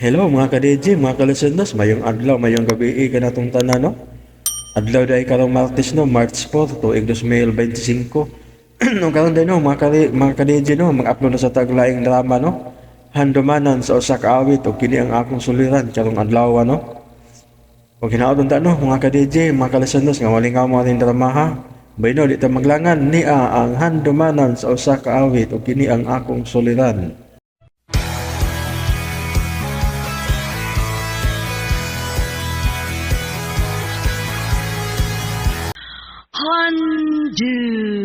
Hello mga ka-DJ, mga ka-listeners, mayong adlaw, mayong gabi kanatong tanan, no? Adlaw dahil karong Martes, no, March 4, tuig 2025. Nung karon din, no, mga ka-DJ, no, mag-upload na sa taglaing drama, no? Handumanan sa usa ka awit o kini ang akong suliran karong adlaw, no? O hinaot ta, no, mga ka-DJ, mga ka-listeners, nga malingaw mo ating drama, ha? Bayno, di ta maglangan niya ang handumanan sa usa ka awit o kini ang akong suliran.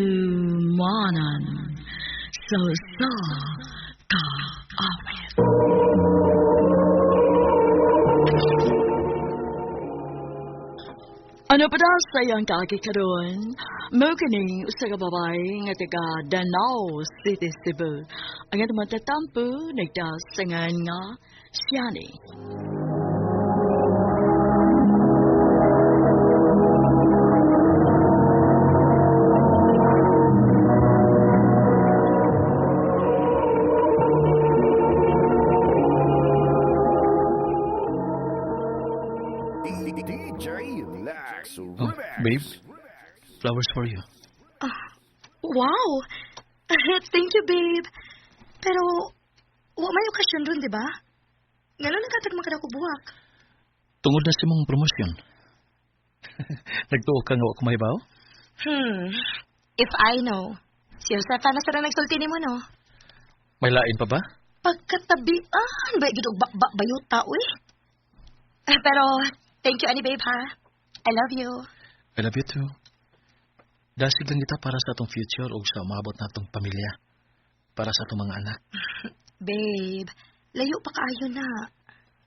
Handumanan sa usa ka awit. Ano pa daw sa iyang kaagi karon? Mao kining usa ka babae nga taga Danao City, Cebu. Ang atong matatampo nagdasangan nga Shani. DJ Lex Oh, Remix. babe, flowers for you. Wow! Thank you, babe. Pero, wa may okasyon dun, di ba? Ngano nagkatag man kada ko buwak? Tungod na sa imong promotion. Nagtuo ka nga wa ko mahibaw? If I know. Si Josefa na sa nagsulti nimo, no? May lain pa ba? Pagkatabian, ba, gid og ba bayuta, uy. Pero, thank you, ani babe, ha? I love you. I love you too. Dasig lang kita para sa atong future o sa umabot na atong pamilya. Para sa atong mga anak. Babe, layo pa kaayo na.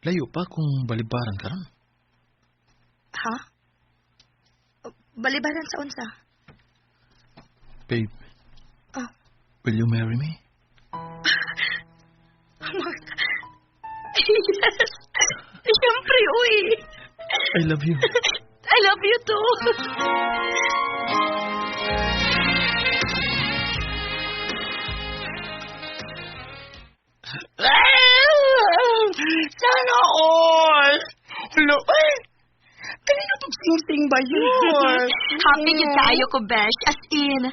Layo pa kung balibaran ka ron. Ha? Balibaran sa unsa? Babe, Ah. will you marry me? Mark. Yes. Siyempre, uy. I love you. I love you too. Sana all! Hello, ay! Kanino itong sing ba yun? Happy yun kaayo ko, Besh. As in,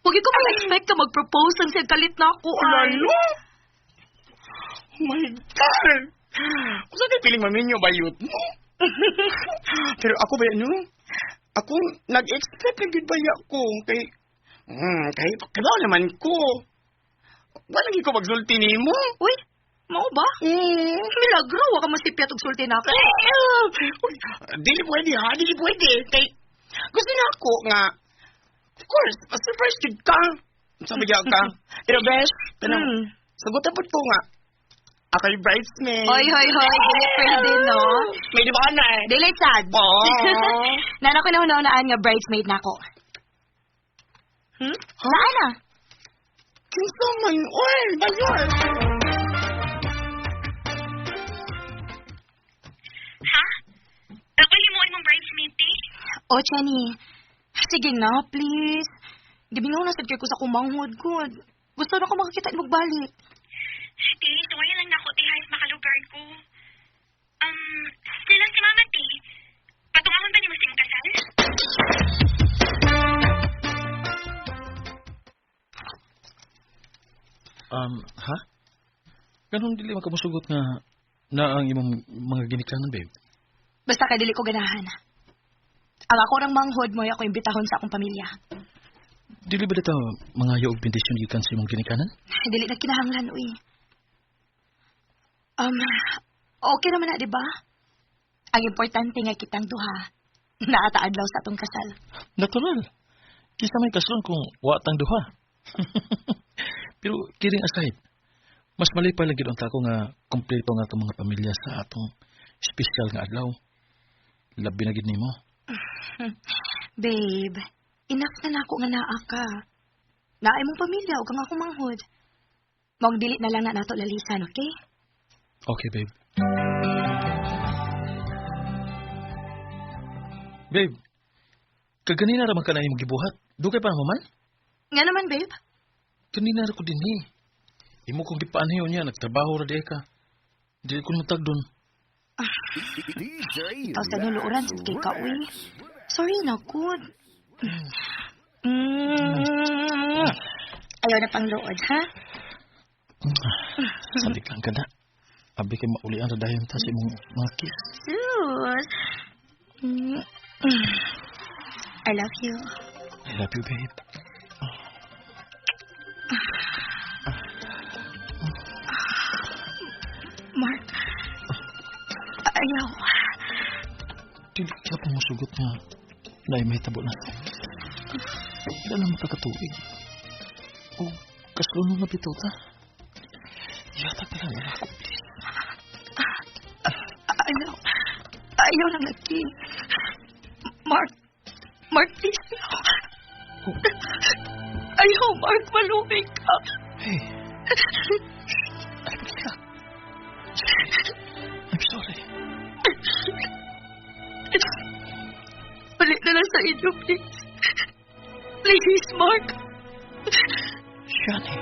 huwag ko ma-expect ka mag-propose ang siyang kalit na ako. Ay. Lalo? Oh my God! Kung saan kayo piling maminyo ba yun? Pero ako ba yun? Ako, nag-expect na gud ba ko? Kay, kay, kabaw naman ko. Wala ko magsulti nimo. Uy, mao ba? Mm. Milagro, wa ka masipyat og sulti na ako. Uy, dili pwede ha, dili pwede. Kay, gusto na ako nga, of course, surprise jud ka. Sabi niya ka. Pero best, tanong, sagutan po ko nga, ako'y bridesmaid. Hoy, hoy, hoy. Dili pwede, no? May di ba na eh? Dili sad. Oo. Nana ko na unaan nga bridesmaid na ako. Saan na? Kinsa man, oy, bayor. Ha? Ako himuon mong bridesmaid, te? O, Jenny. Sige na, please. Gibingaw na sad kay ko sa kumanghod ko. Gusto na ko makakita imong balik. Te, suwayan lang nako, te, hayop makalugar ko. Sila si mama, te. Patungahon ba ni mo sa imong kasal? Ha? Ganun dili man ka mosugot nga na ang imong mga ginikanan, babe. Basta kay dili ko ganahan. Ang ako rang manghod mo ako imbitahon sa akong pamilya. Dili ba dito mga og bendisyon gikan sa imong ginikanan? Dili na kinahanglan, uy. Okay naman na, di ba? Ang importante nga kitang duha, naataadlaw sa atong kasal. Natural. Kisa may kaslon kung wa tang duha. Pero kidding aside, mas malipay lang gid unta ko nga kompleto nga atong mga pamilya sa atong espesyal nga adlaw. Labi na gid nimo. Babe, enough na nako nga naa ka. Naa imong pamilya ug ang akong manghod. Maong dili na lang na nato lalisan, okay? Okay, babe. Babe, kaganina ra man ka na imong gibuhat. Dugay pa mo man? Nga naman, babe. Kanina ra ko dinhi. Imo kong gipaanhiyo niya, nagtrabaho ra di ka. Dili ko matag doon. DJ Ikaw sa nuluoran Lax sa kay ka, uy. Rex. Sorry na, good. Mm. Ayaw na pang luod, ha? Sadik lang ka na. Abi kay maulian ra dayon ta sa imong mga kiss. Sus. Mm. I love you. I love you, babe. Mark. Ayaw. Dili ka pa musugot nga naay mahitabo na. Wala na makakatuig. O kaslunong na bitaw ta. Yata pa lang ako, please. Ayaw. Ayaw lang lagi. Mark. Mark, please. No. Ayaw, Mark. Malumig ka. Hey. Shh. Ay, please. I'm sorry. Balik na lang sa inyo, please. Please, Mark. Shani.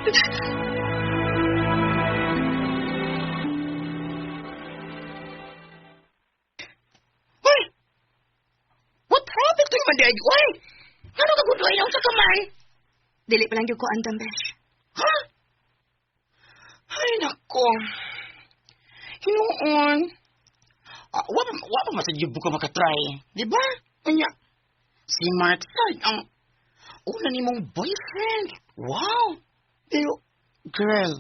Hoy! What happened to you, Manday? Uy! Ano ka guduay na sa kamay? Dili pa lang yung ko andam, besh. Ha? Ay, nako. Hinuon. Ah, wa pa masadyubo ka makatry. Di ba? Anya, si Mark sad ang una nimong boyfriend. Wow! Pero, girl,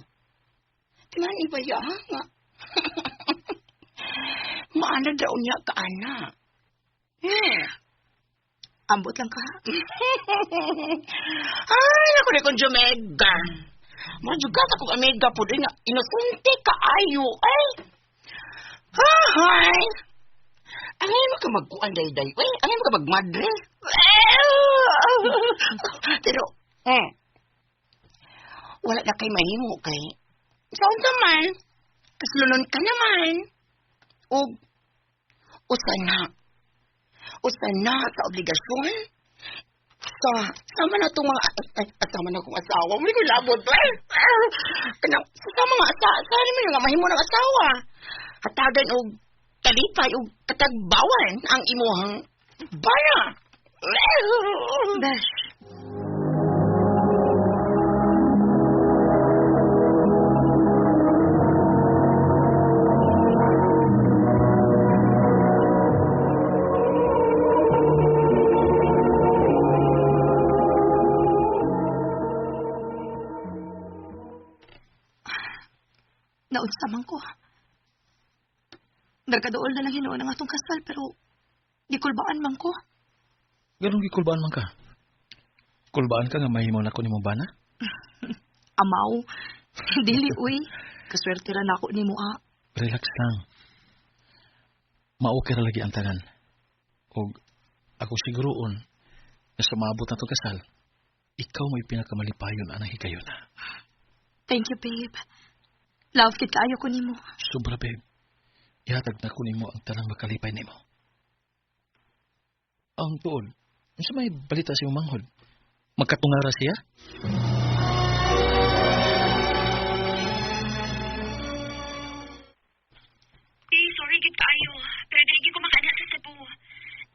tingnan iba ya, nga. Maana daw niya ka, ana. Yeah. Ambot lang ka. Ay, ako na kong jumega. Majugat akong amiga po din nga. Inosente ka ayo. Ay! Hay! Angay mo ka magkuan, day-day. Uy, angay mo ka magmadre. Pero, wala na kay mahimo kay. Saan ka man? Kaslunon ka naman. O, usa na. Usa na sa obligasyon. Sa, sama na itong mga, ay, sama na akong asawa. Muli ko labot. Ay, kanang, sa mga asawa, sa mo nga mahimo ng asawa. Hatagan og kalipay og katagbawan ang imuhang bana. Besh. Naunsa man ko. Nagkadool na lang hinuon ang atong kasal pero gikulbaan man ko. Ganong gikulbaan man ka? Kulbaan ka nga mahimo na ko nimo bana? Amaw. Dili uy. Kaswerte ra nako nimo ah. Relax lang. Maokay ra lagi ang tanan. Og ako siguroon na sumabot na to kasal, ikaw may pinakamalipayon anang higayon na. Thank you, babe. Love kit kaayo ko nimo. Sobra, babe. Ihatag na ko nimo ang tanang makalipay nimo. Ang tuod, unsa may balita si manghod? Magkatungara siya? Di, sorry gid kaayo. Pero dili gid ko makaana sa Cebu.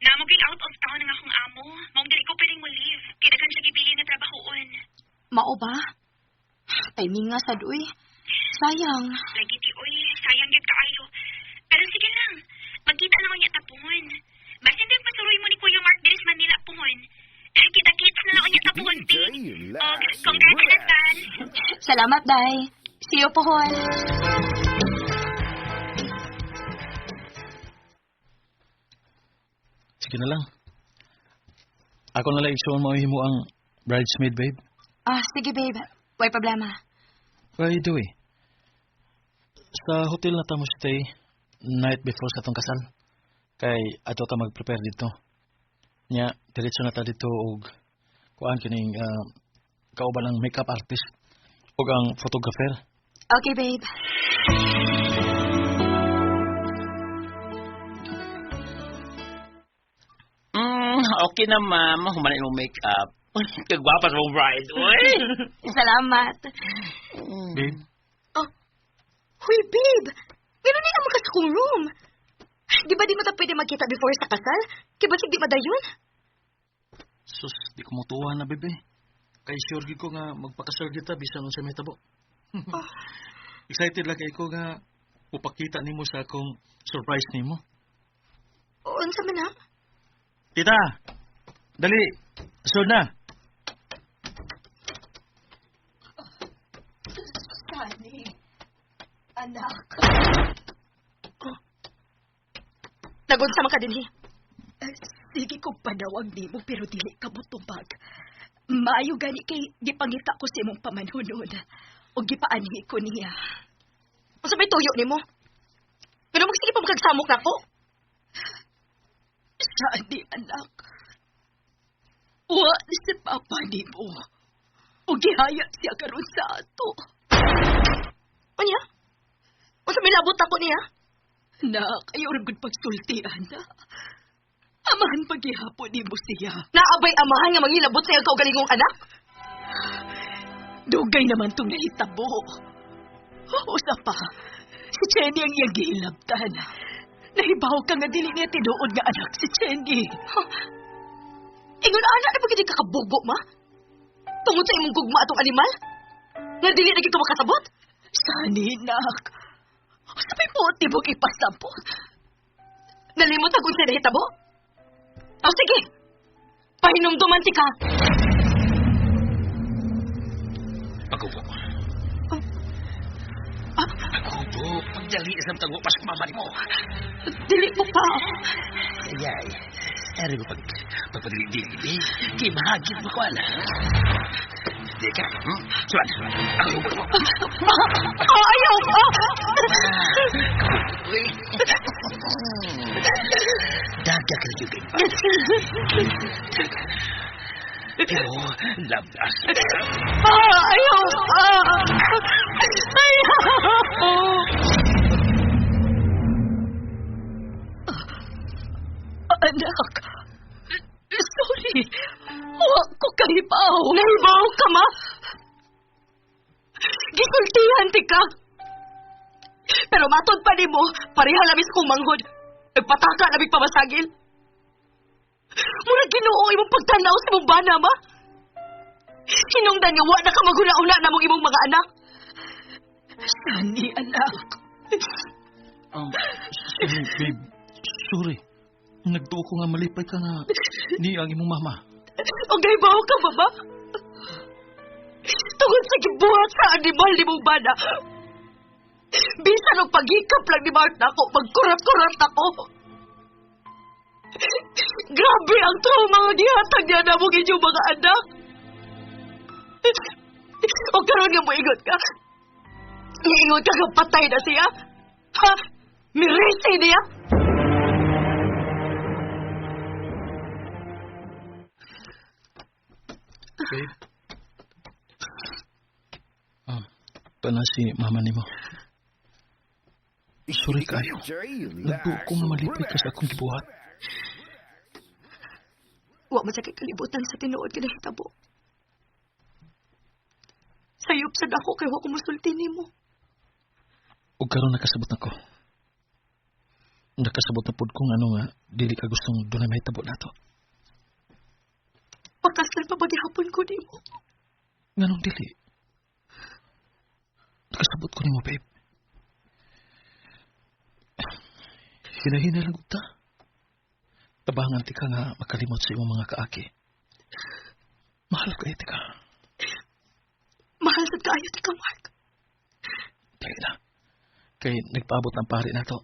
Namo out of town ang akong amo. Maong dili ko pwedeng mo leave. Kay daghan siya gibili nga trabahoon. Mao ba? Timing nga sad uy. Sayang. Lagi ti oy, sayang gid kaayo. Pero sige lang. Magkita na ko niya tapuhon. Basta hindi pasuroy mo ni Kuya Mark diri sa Manila puhon. Kita-kits na lang niya tapuhon, DJ ti. Og Lax congrats in Rex. advance. Salamat, Day. See you pohon. Sige na lang. Ako na lang igsuon mo himo ang bridesmaid, babe. Ah, sige, babe. Way problema. By the way, sa hotel na ta mo stay night before sa atong kasal. Kay ato ta mag-prepare dito. Nya, diretso na ta dito og kuan kining kauban ang makeup artist ug ang photographer. Okay, babe. Okay na, ma'am. Humanin mo make-up. Kagwapa sa mong bride. Uy! Salamat. Babe, Oh, huy, babe. Pero ni naman ka sa kong room. Di ba di mo ta pwede magkita before sa kasal? Kaya basig di madayon? Sus, di ko mutuwa na, bebe. Kay sure gid ko nga magpakasal kita bisan unsa may tabo. Excited lang kay ko nga upakita nimo sa akong surprise nimo. Unsa man ha? Tita, dali. Sud na. Sani, anak. Oh. Nagunsa man ka dinhi? Sige kong panawag nimo pero dili ka motubag. Maayo gani kay gipangita ko sa imong pamanhunon o gipaanhi ko niya. Unsa may tuyo nimo? Pero magsige pa magkagsamok nako. Sani, anak. Wa ni si Papa nimo. O gihaya siya karon sa ato. Unya? Unsa may labot ako niya? Nak, ayaw ra gud pagsulti, anak. Amahan paghihapon nimo siya. Naabay amahan nga mangilabot sa iyang kaugalingong anak? Dugay naman tong nahitabo. Usa pa, si Jenny ang iyang gihilabtan. Nahibaw ka nga dili niya tinuod nga anak si Jenny. Huh? Ingon anak na pagkiti kakabugo, ma? Tungod sa imong gugma atong animal? Nga dili na gid ka makasabot? Sani, nak. Sa may buot ni mong ipasabot. Nalimot ang unsay nahitabo? O sige, pahinumduman si ka. Paghubo. Paghubo. Pagdali sa tago pas mama nimo. Dili mo pa. Ayay. Eri ko pagpadili-dili. Kay mahagit mo ko ala. Di ka. Suwan. Ang hubo mo. Ayaw! Daga ka na yung Pero, labas. Ayaw! Ayaw! Anak, sorry. Wa ko kahibaw. Nahibaw ka, ma? Gisultihan ti ka. Pero matod pa nimo, pareha lamis kong manghod. Nagpataka labig pamasagil. Murag Ginoo imong pagtanaw sa imong bana, ma. Hinungdan nga wa na ka maghuna-una na mong imong mga anak. Sani, anak. Sorry, babe. Sorry. Nagtuo ko nga malipay ka nga ni ang imong mama. O gahibaw ka ba ba? Tungod sa gibuhat sa animal ni mong bana. Bisan og paghikap lang ni Mark nako, magkurat-kurat ako. Grabe ang trauma nga gihatag niya na mong inyong mga anak. O karon nga moingon ka. Miingon ka nga patay na siya. Ha? Mirisi niya? Babe. Pana si mama nimo. Sorry kayo. Nagtuo ko nga malipay ka sa akong gibuhat. Wa man sa kalibutan sa tinuod ka nahitabo. Sayop sad ako kay wa ko musulti nimo. Ug karon nakasabot na ko. Nakasabot na pud ko nga ano nga dili ka gustong dunay mahitabo nato. Pakasal pa ba gihapon ko nimo? Nganong dili? Nakasabot ko nimo, babe. Hinahina lang ta. Tabangan ti ka nga makalimot sa imong mga kaaki. Mahal ka iti ka. Mahal sad kaayo ti ka, Mark. Dali na. Kay nagpaabot ang pari nato.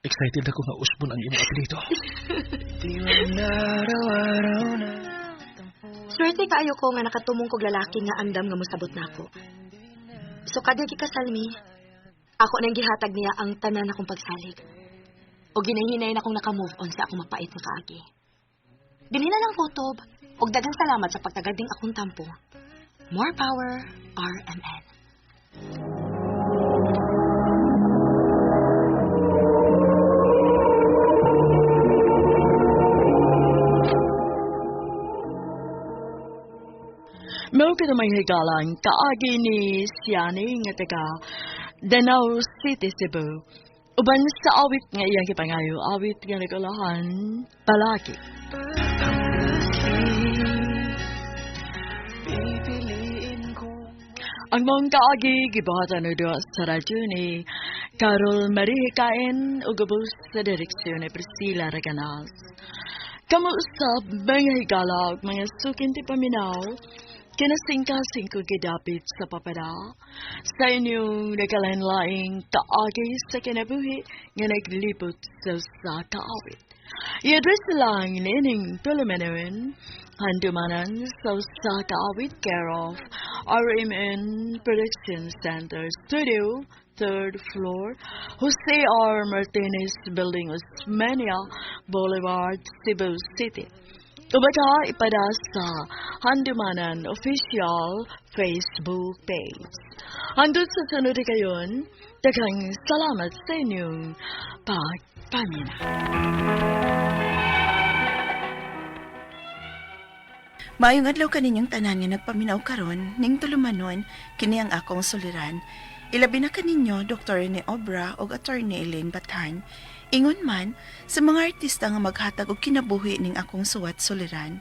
Excited ako nga usbon ang imong apelyido. Swerte kaayo ko nga nakatumong kog lalaki nga andam nga mosabot nako. So kada gikasal mi, ako nang gihatag niya ang tanan akong pagsalig. O ginahinay na akong naka-move on sa akong mapait nga kaagi. Dinhi na lang kutob, og daghang salamat sa pagtagad ding akong tampo. More power, RMN. Mao ka may higalan kaagi ni Siani nga taga Danao City, Cebu. Uban sa awit nga iyang gipangayo, awit nga nagulahan, palagi. Ang mong kaagi gibuhatan og duha sa radyo ni Carol Marie Kain ug ubos sa direksyon ni Priscilla Reganas. Kamo usab mga higala ug mga sukin ti paminaw, kinasingkasing ko gidapit sa papada sa inyong nagkalain-laing kaagi sa kinabuhi nga naglibot sa usa ka awit. I-address lang nining tulumanon, handumanan sa usa ka awit, care of RMN Production Center Studio, 3rd floor, Jose R. Martinez Building, Osmeña Boulevard, Cebu City. Ubaka ipada sa Handumanan Official Facebook page. Hangtod sa sunod kayon, daghang salamat sa inyong pagpaminaw. Maayong adlaw kaninyong tanan nga nagpaminaw karon ning tulumanon kini ang akong suliran. Ilabi na kaninyo Dr. Rene Obra ug Attorney Elaine Bathan. Ingon man sa mga artista nga maghatag og kinabuhi ning akong suwat suliran.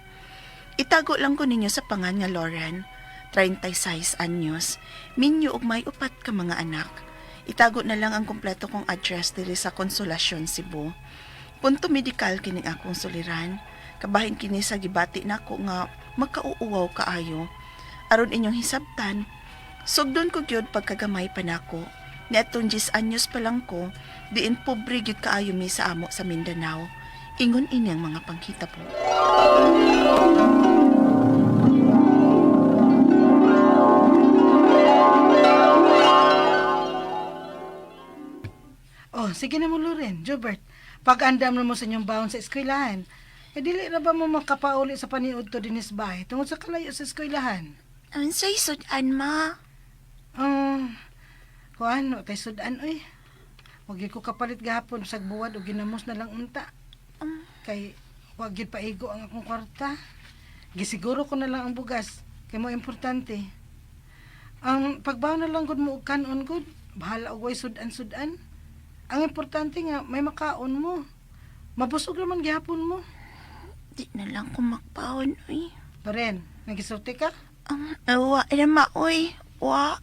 Itago lang ko ninyo sa pangan nga Lauren, 36 anyos, minyo og may upat ka mga anak. Itago na lang ang kompleto kong address diri sa Consolacion, Cebu. Punto medikal kining akong suliran. Kabahin kini sa gibati nako nga makauuwaw kaayo. Aron inyong hisabtan, sugdon ko gyud pagkagamay pa nako. Niadtong 10 anyos pa lang ko, diin pobre gyud kaayo mi sa amo sa Mindanao. Ingon ini ang mga panghitabo. Oh, sige na mo, Loren. Jobert, pag-andam na mo sa inyong baon sa eskwelahan. Eh, dili na ba mo makapauli sa paniud to dinis bahay tungod sa kalayo sa eskwelahan? Unsay sudan, ma? Kuan, wa tay sudan, oy. Wag gyud ko kapalit gahapon sa buwad o ginamos na lang unta. Kay wag gyud paigo ang akong kwarta. Gisiguro ko na lang ang bugas kay mo importante. Ang pagbaon na lang gud mo og kanon gud, bahala og way sudan-sudan. Ang importante nga may makaon mo. Mabusog naman gihapon mo. Di na lang ko magpaon, oy. Loren, nagisulti ka? Wa na ma, oy. Wa.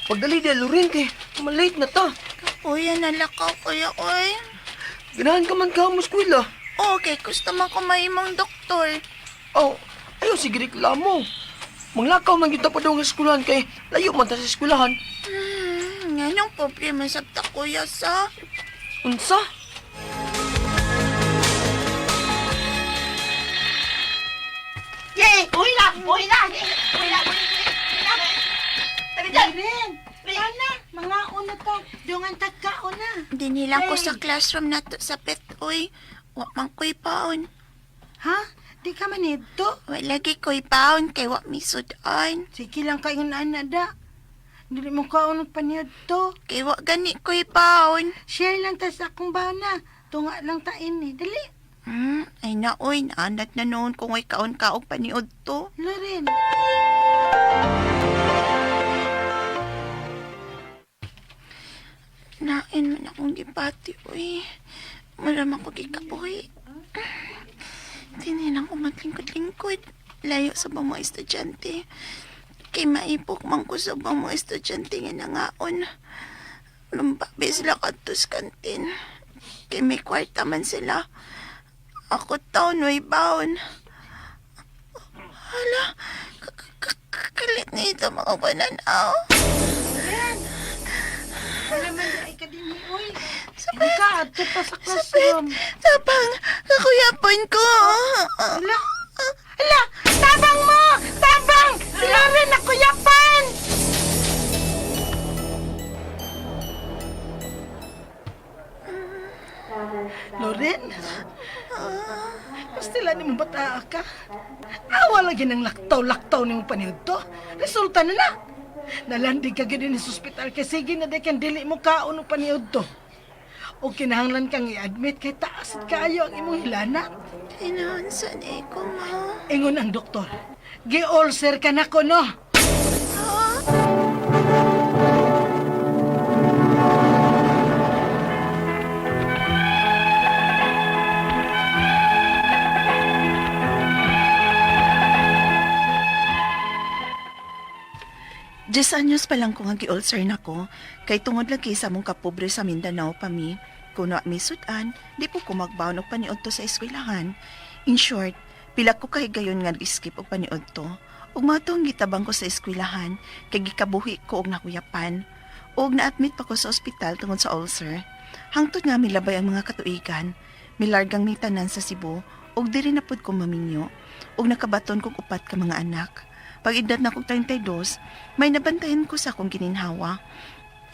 Pagdali di, Loren, kay malate na ta. Kuya, nalakaw, kuya, oy. Ganahan ka man ka mo eskwela. Okay, gusto man ko mahimong doktor. Oh, ayaw sige reklamo. Manglakaw man gyud ta pa daw nga eskwelahan kay layo man ta sa eskwelahan. Nganong problema sa ta, kuya, sa? Unsa? Yay! Uwi na! Uwi na! Uwi na! Uwi na! Tabi dyan! Loren, ana, mga na ta. Dungan tagkaon na. Dinila ko sa classroom na to sa pet, oy. Wa man ko'y paon. Ha? Di ka man ito? Wa lagi ko'y paon kay wa mi sudan. Sige lang kayo na da. Dili mo kaon og paniud to. Kay wa gani ko'y paon. Share lang ta sa akong baon na. Tunga lang ta ini. Dali. Ay na, oy. Naanad na noon kung ay kaon ka og paniud to. Loren. Nain man akong gibati, oy. Maramang ko gikapoy. Tinilang ko maglingkod-lingkod. Layo sa bang mga estudyante. Kay maipok man ko sa bang mga estudyante nga nangaon. Lumbabi sila kadto sa kantin. Kay may kwarta man sila. Ako taon way baon. Hala, kalit na ito mga bananaw. Wala man ay ka din ni oy. Sabit. Hindi ka adto pa sa classroom. Tabang, kakuyapon ko. Hala. Hala, tabang mo! Tabang! Si Loren nakuyapan! Loren, pastila ni mo bata ka. Awa lagi ng laktaw-laktaw ni mo paniud to. Resulta na na. Nalandig ka gid sa ospital kay sige na di kan dili mo kaon og paniud to. O kinahanglan kang i-admit kay taas kaayo ang imong hilanat. Inaunsa ni ko, ma? Ingon ang doktor. Gi-ulcer ka na ko, no? 10 anyos pa lang ko nga gi-ulcer na ko, kay tungod lagi sa mong kapobre sa Mindanao pa mi, kuno mi sudan, di po ko magbaon og paniudto sa eskwelahan. In short, pila ko kahigayon nga nag-skip og paniudto. Ug mao tong gitabang ko sa eskwelahan, kay gikabuhi ko og nakuyapan. Ug na-admit pa ko sa ospital tungod sa ulcer. Hangtod nga milabay ang mga katuigan, milargang mi tanan sa Cebu, ug diri na pud ko maminyo, ug nakabaton kog upat ka mga anak. Pag edad na kog 32, may nabantayan ko sa akong gininhawa.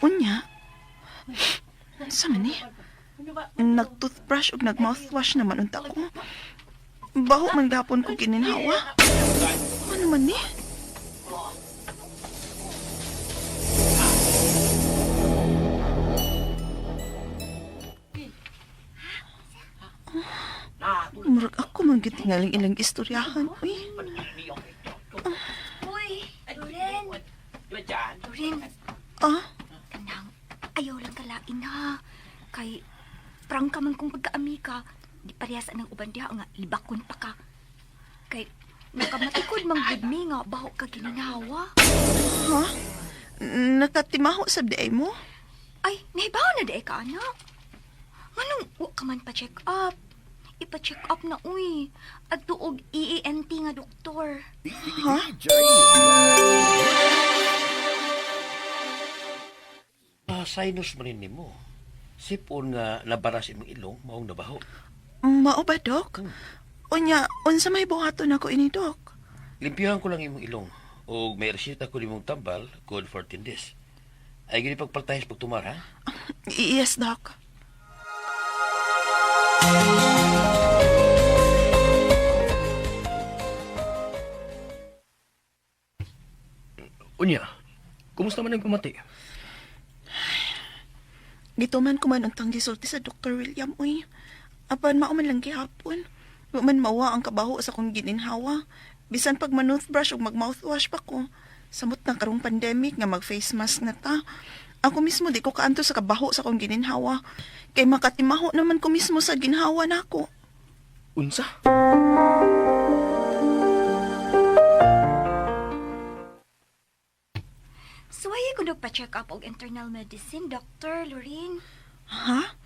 Unya, sa man ni? Nag-toothbrush ug nag-mouthwash naman unta ko. Baho man gapon ko gininhawa. Ano man ni? Murag ako man gyud tingaling ilang istoryahan. Uy. Uy, Loren. Loren, Ah, kanang ayaw lang kalain ha. Kay prangka man kong pagkaamika, di parehas anang uban diha nga libakon pa ka. Kay nakamatikod mang gud mi nga baho ka gininhawa. Ha? Nakatimaho sa diay mo? Ay, nahibaw na di ka anak. Nganong wa ka man pa-check up? Ipa-check up na uy. At tuog EENT nga doktor. Ha? Ah, sinus man rin nimo. Sipon nga nabaras imong ilong, maong nabaho. Mao ba, Dok? Unya, unsa may buhaton ako ini, Dok? Limpihan ko lang imong ilong. O may reseta ko nimong tambal, good for 10 days. Ay gini pagpaltahis pagtumar, ha? Yes, Doc. Unya, kumusta man ang pamati? Gituman ko man untang gisulti sa Dr. William, uy. Apan mao man lang gihapon. Wa man mawa ang kabaho sa akong gininhawa. Bisan pag man-toothbrush ug mag-mouthwash pa ko. Samot na karong pandemic nga mag-face mask na ta. Ako mismo di ko kaanto sa kabaho sa akong gininhawa. Kay makatimaho naman ko mismo sa ginhawa nako. Unsa? Suwaye ko nagpa-check up og internal medicine, Dr. Loren. Ha?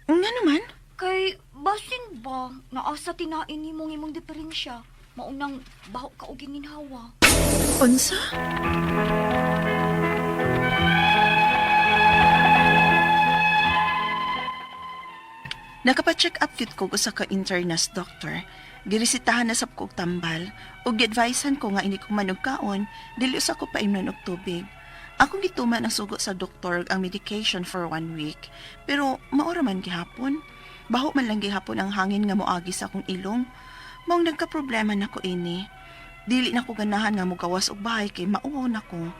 Nga naman? Kay basin ba naasa tinain nimong imong diferensya? Maunang baho ka og gininhawa. Unsa? Nakapa-check up gyud ko usa ka internist doctor. Giresitahan na sab ko og tambal ug giadvisehan ko nga ini ko man og kaon, dili usa ko paimnon og tubig. Akong gituman ang sugo sa doktor ang medication for one week. Pero maura man gihapon. Baho man lang gihapon ang hangin nga moagi sa akong ilong. Maong nagka-problema na ko ini. Dili na ko ganahan nga mogawas og bahay kay mauwaw na ko.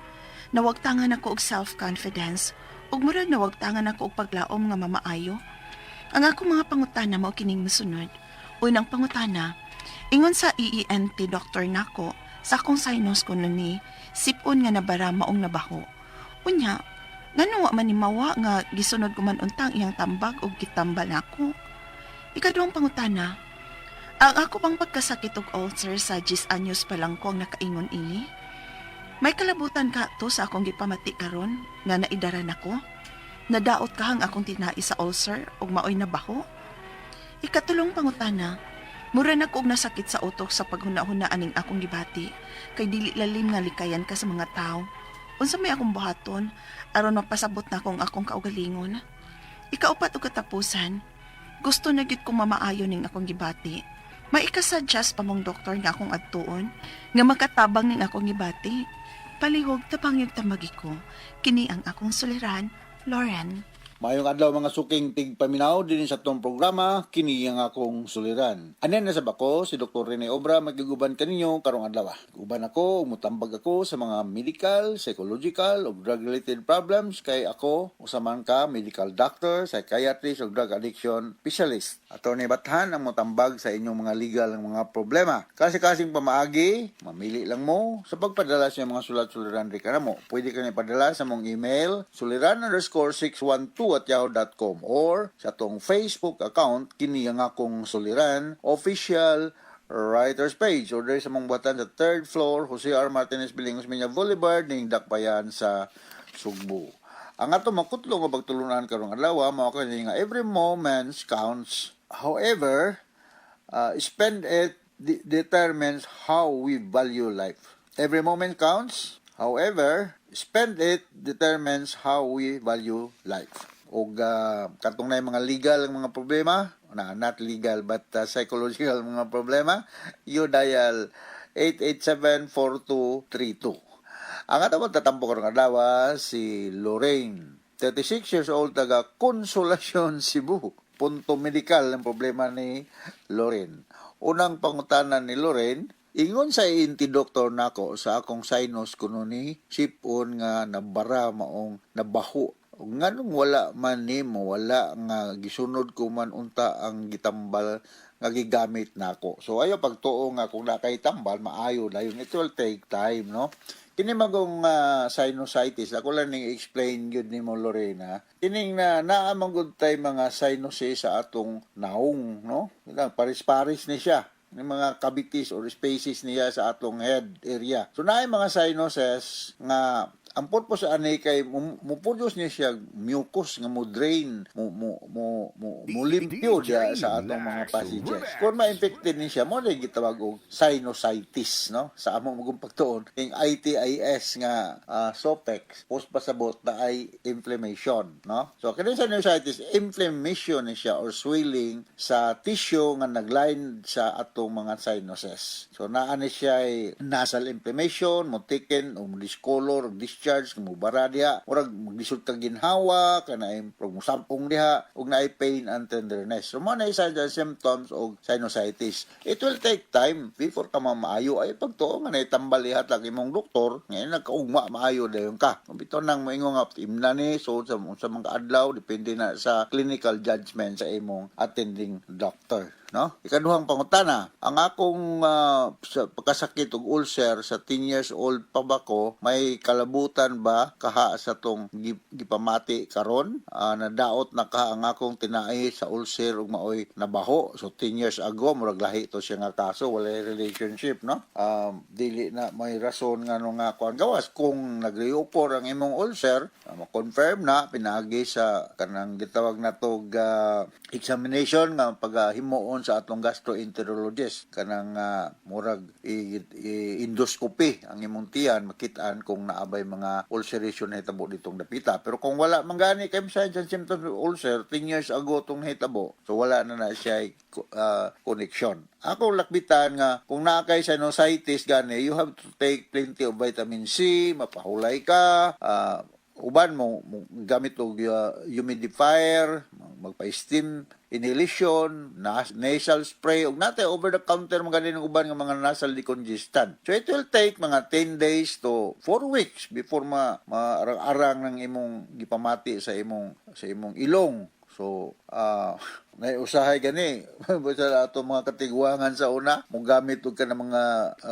Nawagtangan ako og self-confidence ug murag nawagtangan ako og paglaom nga mamaayo. Ang akong mga pangutana mao kining mosunod. Unang pangutana, ingon sa EENT doctor nako sa akong sinus ko ni sipon nga nabara maong nabaho. Unya, ngano wa man ni mawa nga gisunod ko man untang iyang tambag og gitambal nako. Ikaduhang pangutana, ang ako bang pagkasakit og ulcer sa 10 anyos pa lang ko ang nakaingon ini? May kalabutan ka to sa akong gipamati karon nga naidaran ako? Nadaot ka ang akong tinai sa ulcer ug maoy nabaho? Ikatulong pangutana, mura na ko og nasakit sa utok sa paghuna-huna aning akong gibati kay dili lalim nga likayan ka sa mga tao. Unsa may akong buhaton aron mapasabot na akong akong kaugalingon? Ikaupat og katapusan, gusto na gyud kong mamaayo ning akong gibati. May ikasuggest pa mong doktor nga akong adtuon nga makatabang ning akong gibati. Palihog tabangig tamagi ko. Kini ang akong suliran, Lauren. Maayong adlaw, mga suking tigpaminaw dinhi sa atong programa, kini ang akong suliran. Anen na sa bako si Dr. Rene Obra, magiguban kaninyo karong adlaw. Uban ako, mutambag ako sa mga medical, psychological ug drug-related problems kay ako usa man ka medical doctor, psychiatrist ug drug addiction specialist. Attorney Bathan ang mutambag sa inyong mga legal ang mga problema. Kasi-kasing pamaagi, mamili lang mo sa pagpadala sa inyong mga sulat-suliran ri kanamo. Pwede ka ipadala sa mong email suliran_612@yahoo.com or sa atong Facebook account, kini ang akong suliran official writers page, or diri sa mong buhatan sa third floor, Jose R. Martinez Building, Osmeña Boulevard, ning Dakbayan sa Sugbo. Ang ato makutlo nga pagtulunan karong adlaw mao kini nga every moment counts. However, spend it determines how we value life. Every moment counts. However, spend it determines how we value life. Og katong na mga legal ang mga problema, na not legal but psychological mga problema, you dial 887-4232. Ang ato tatampo karong adlaw si Lorraine, 36 years old, taga Consolacion, Cebu. Punto medical ang problema ni Lorraine. Unang pangutana ni Lorraine, ingon sa ENT doctor nako sa akong sinus kuno ni sipon nga nabara maong nabaho. Ug nganong wala man nimo wala nga gisunod ko man unta ang gitambal nga gigamit nako? So ayo pagtuo nga kung nakay tambal maayo dayon, it will take time, no? Kini magong sinusitis, ako lang ning explain gyud nimo, Lorena. Kining na naa man gud tay mga sinuses sa atong naong, no? Paris-paris ni siya ng mga cavities or spaces niya sa atong head area. So naay mga sinuses nga ang purpose ani kay mo produce niya siya mucus nga mo drain, mo limpyo diya sa atong mga passages. Kung ma-infected ni siya, mo na gitawag og sinusitis, no? Sa among magong pagtuon, ing ITIS nga suffix post pasabot na ay inflammation, no? So kini sinusitis, inflammation ni siya or swelling sa tissue nga nagline sa atong mga sinuses. So naa ni siya ay nasal inflammation, mo thicken o mo discolor o discharge, mo bara diha, murag maglisod kag ginhawa, kanay murag mosampong diha ug naay pain and tenderness. So mo na isa sa symptoms og sinusitis. It will take time before ka mamaayo. Ay pagtuo nga naitambal ihatag imong doktor, ngayon nagkaugma maayo dayon ka. Kung bitaw nang moingon nga imna ni so sa mga adlaw, depende na sa clinical judgment sa imong attending doctor, no? Ikaduhang pangutana, ang akong sa pagkasakit og ulcer sa 10 years old pa ba ko, may kalabutan ba kaha sa tong gipamati karon? Nadaot na kaha ang akong tinai sa ulcer ug maoy nabaho. So 10 years ago, murag lahi to siya nga kaso, walay relationship, no? Dili na may rason nga no nga kuan gawas kung nag-reoccur ang imong ulcer, ma-confirm na pinaagi sa kanang gitawag na tog examination nga paghimuon sa atong gastroenterologist, kanang murag endoscopy ang imong tiyan, makitaan kung naabay mga ulceration na hitabo ditong dapita. Pero kung wala man gani kay signs and symptoms of ulcer 10 years ago tong nahitabo, so wala na na siya connection. Ako lakbitan nga kung naa kay sinusitis gani, you have to take plenty of vitamin C, mapahulay ka, uban mo gamit og humidifier, magpa-steam inhalation, nasal spray ug natay over the counter mga ng uban nga mga nasal decongestant. So it will take mga 10 days to 4 weeks before ma maarang-arang ng imong gipamati sa imong ilong. So, nay usahay gani basta ato mga katigwangan sa una, mo gamit og ka ng mga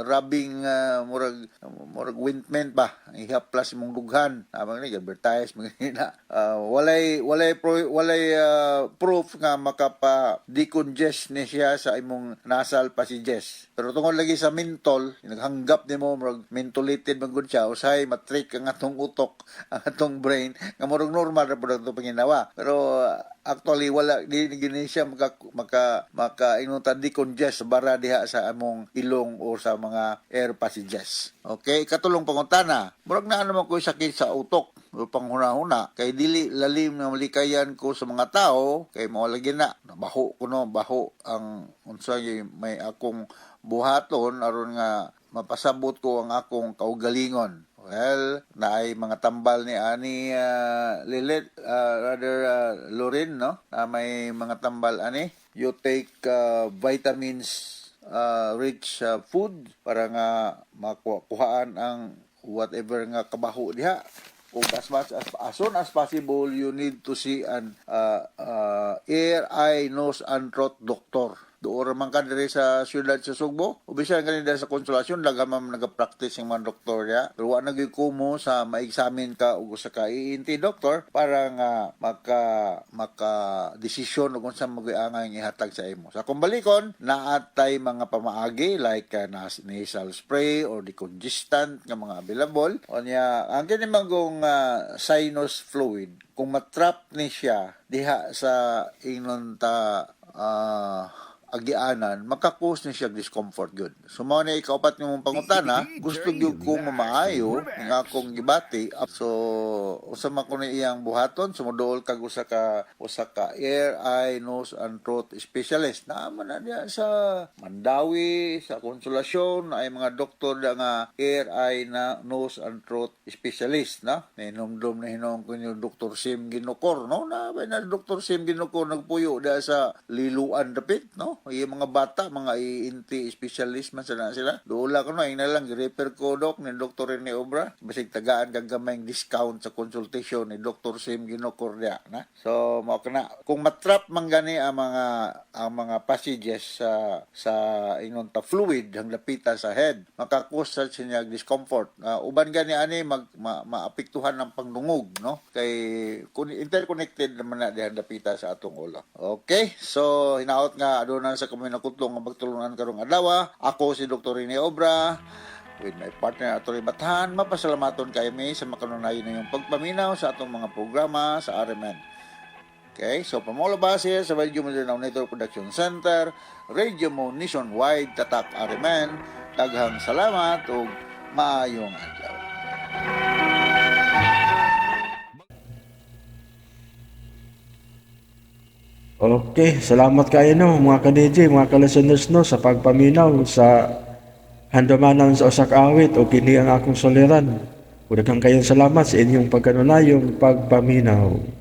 rubbing, murag ointment ba, ihaplas imong dughan. Amang ni advertise mga na walay proof nga makapa decongest ni siya sa imong nasal passages. Pero tungod lagi sa menthol, naghanggap nimo murag mentholated man gud siya, usahay matrick ang atong utok, ang atong brain nga murag normal ra pud ato panginawa. Pero actually wala di gini siya maka maka maka ingon ta decongest bara diha sa among ilong o sa mga air passages. Okay, ikatulong pangutana. Murag naa naman ko sakit sa utok o panghuna-huna kay dili lalim nga malikayan ko sa mga tao kay mao lagi na nabaho ko, no? Baho ang unsa may akong buhaton aron nga mapasabot ko ang akong kaugalingon. Well, naay mga tambal ni ani Lilit, rather Lorin, no? Na may mga tambal ani. You take vitamins rich food para nga makuhaan ang whatever nga kabaho diha. Kung as much as soon as possible, you need to see an ear, eye, nose and throat doctor. Doon man ka diri sa siyudad sa Sugbo. O bisan kanina sa Konsolasyon, daghan man nag-practice yung mga doktor ya. Pero wa na gyud kumo sa ma-examine ka og usa ka ENT doctor para nga maka desisyon og unsa magoy angay ihatag sa imo. Sa akong balikon, naatay mga pamaagi like nasal spray or decongestant nga mga available. Unya, ang kini manggong sinus fluid, kung matrap ni siya diha sa ingnon ta agianan, maka-cause ni siya discomfort gyud. So mao ni ikaupat nimong pangutana, gusto gyud ko mamaayo nga akong gibati. So usa man ko ni iyang buhaton, sumuduol kag usa ka ear, eye, nose and throat specialist. Naa man na diya sa Mandaue, sa Konsolasyon, ay mga doktor da nga ear, eye, na nose and throat specialist, no? Ninomdom na hinuon ko yung Dr. Sim Ginukor, no? Na ba na Dr. Sim Ginukor nagpuyo da sa Liluan dapit, no? Yung mga bata, mga ENT specialist man sila sila. Duula ko no, na lang gi-refer ko dok ni Dr. Rene Obra. Basig tagaan kag gamay discount sa consultation ni Dr. Sim Ginukor diya, na. So mao kana kung matrap man gani ang mga passages sa ingon ta fluid ang lapita sa head, maka-cause sa siya discomfort. Uban gani ani maapektuhan ng pangdungog, no? Kay kun interconnected naman na diha dapita sa atong ulo. Okay, so hinaot nga aduna sa kami nakutong nga pagtulunan karong adlaw. Ako si Dr. Rene Obra with my partner Atty. Bathan. Mapasalamaton kay mi sa makanunayon ninyong pagpaminaw sa atong mga programa sa RMN. Okay, so pamolo base sa Radio Mindanao Network Production Center, Radio Mo Nationwide, Tatak RMN. Daghang salamat ug maayong adlaw. Okay, salamat kayo no mga ka-DJ, mga ka-listeners no sa pagpaminaw sa handamanan sa usa ka awit o kini ang akong suliran. Ug daghang kayong salamat sa inyong pagkanunayong pagpaminaw.